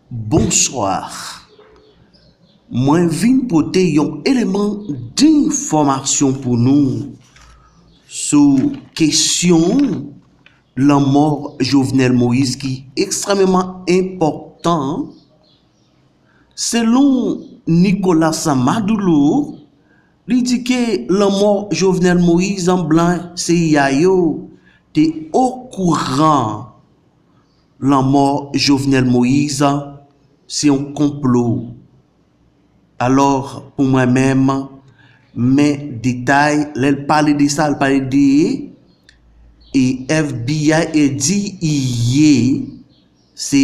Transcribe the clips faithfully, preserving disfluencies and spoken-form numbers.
Bonsoir. Mwen vin pote yon eleman denfòmasyon pou nou sou kesyon lanmò Jovenel Moïse ki ekstrèmeman enpòtan. Selon Nicolas Maduro, li di ke lanmò Jovenel Moïse, blan C I A yo te okouran lanmò Jovenel Moïse se yon konplo. Alò, pou mwen menm, men detay, lè l pale de sa, l pale de e F B I e D E A, se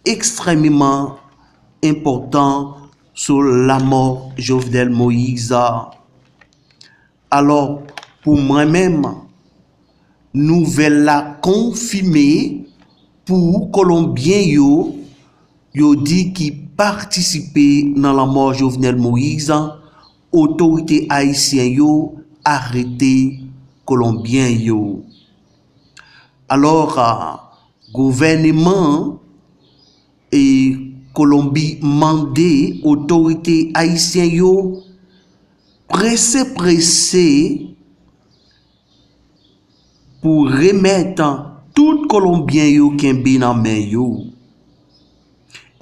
ekstrèmeman enpòtan sou lanmò Jovenel Moïse. Alò, pou mwen menm, nouvèl la konfime pou Kolonbyen yo, yo di ki patisipe nan lanmò Jovenel Moïse, otorite ayisyen yo arete Kolonbyen yo. Alò, gouvèneman e Kolonbi mande otorite ayisyen yo prese prese pou remèt tout Kolonbyen yo kenbe nan men yo.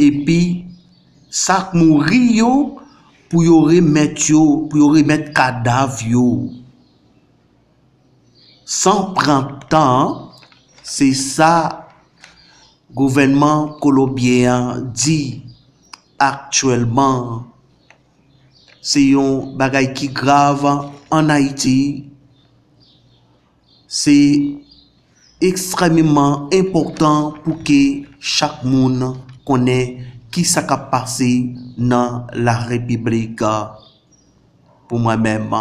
Epi, sa k mouri yo, pou yo remèt yo, pou yo remèt kadav yo. San pran tan, se sa gouvènman kolonbyen an di aktyèlman. Se yon bagay ki grav ann Ayiti. Se ekstrèmeman enpòtan pou ke chak moun konnen kisa k ap pase nan la repiblik. Pou mwen menm,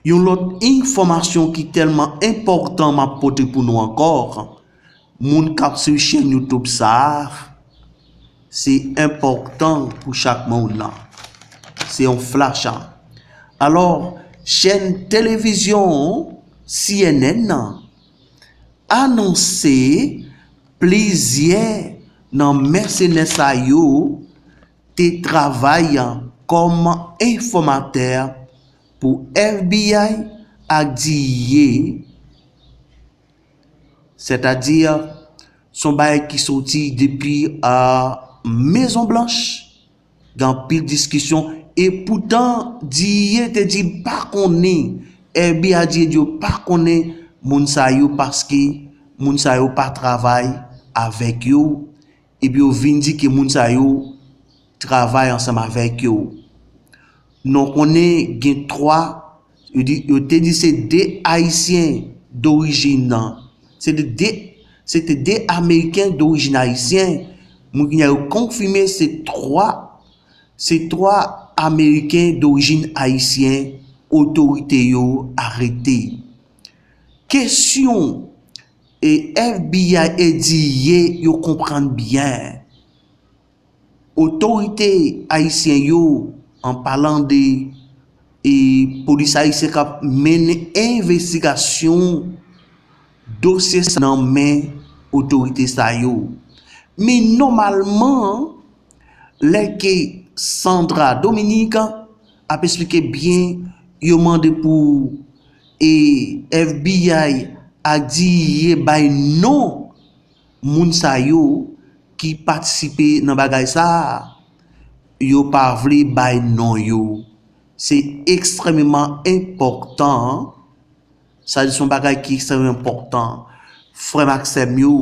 yon lòt enfòmasyon ki tèlman enpòtan m ap pote pou nou ankò, moun k ap swiv chèn YouTube sa a, se enpòtan pou chak moun nan. Se yon flash. Alò, chèn televizyon C N N nan anonse plizyè nan mèsenè sa yo te travay kòm enfòmatè pou F B I ak D E A, sètadi, se yon bagay ki soti depi, a, Mezon Blanch. Gen anpil diskisyon, e poutan D E A te di l pa konnen, F B I a di l yo pa konnen moun sa yo, paske moun sa yo pa travay avèk yo, epi yo vin di ke moun sa yo travay ansanm avèk yo. Nou konnen gen twa, yo di, yo te di se de Ayisyen dorijin, se te de, se te de Ameriken dorijin ayisyen. Moun ki yo konfime se twa, se twa Ameriken dorijin ayisyen otorite yo arete. Kesyon e F B I e D E A yo konprann byen. Otorite ayisyen yo, an palan de, e, polis ayisyen k ap mennen envestigasyon dosye sa nan men otorite sa yo. Men nòmalman, lè ke Sandra Dominique ap esplike byen, yo mande pou, e, F B I ak D E A bay non moun sa yo ki patisipe nan bagay sa a, yo pa vle bay non yo. Se ekstrèmeman enpòtan. Sa di se yon bagay ki ekstrèmeman enpòtan. Frè m ak sè m yo,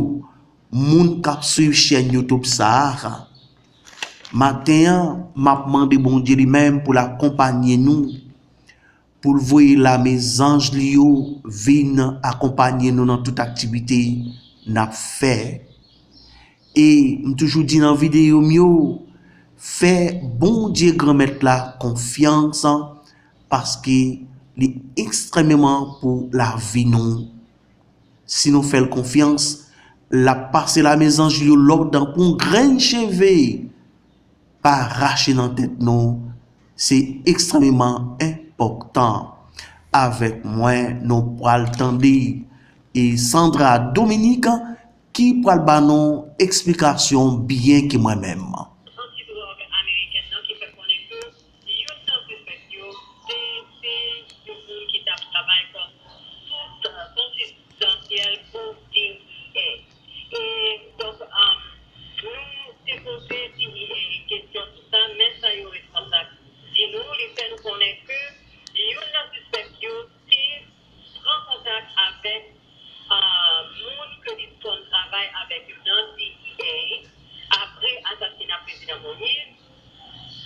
moun k ap swiv chèn YouTube sa a, maten an, m ap mande Bondye li menm pou l akonpanye nou, pou l voye lame zanj li yo vin akonpanye nou nan tout aktivite n ap fè. E m toujou di nan videyo m yo, fè Bondye Granmèt la konfyans, paske li ekstrèmeman pou lavi nou. Si nou fè l konfyans, l ap pase lame zanj li yo lòd pou yon grenn cheve pa rache nan tèt nou. Se ekstrèmeman enpòtan. Avèk mwen, nou pral tande e Sandra Dominique ki pral ba nou eksplikasyon byen ke mwen menm. Antidwòg amerikèn nan ki fè konnen ke youn nan sispèk yo se te yon moun ki t ap travay kòm sous konfidansyèl pou D E A. E donk, um, nou te poze D E A kesyon sou sa, men sa yon responsab di nou, li fè nou konnen ke youn nan sispèk yo te pran kontak avèk uh, moun ke li konn travay avèk yo nan D E A apre asasina Prezidan Moïse,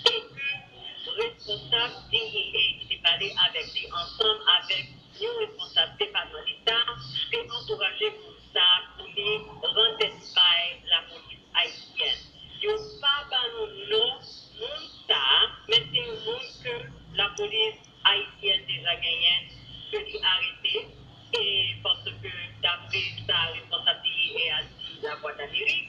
e ke responsab D E A ki te pale avèk li ansanm avèk yon responsab Depatman Deta te ankouraje moun sa pou li rann tèt li bay lapolis ayisyèn. Yo pa ban nou non moun sa, men se yon moun ke lapolis ayisyèn deja genyen ke li arete, e paske dapre sa responsab D E A di Lavwadlamerik,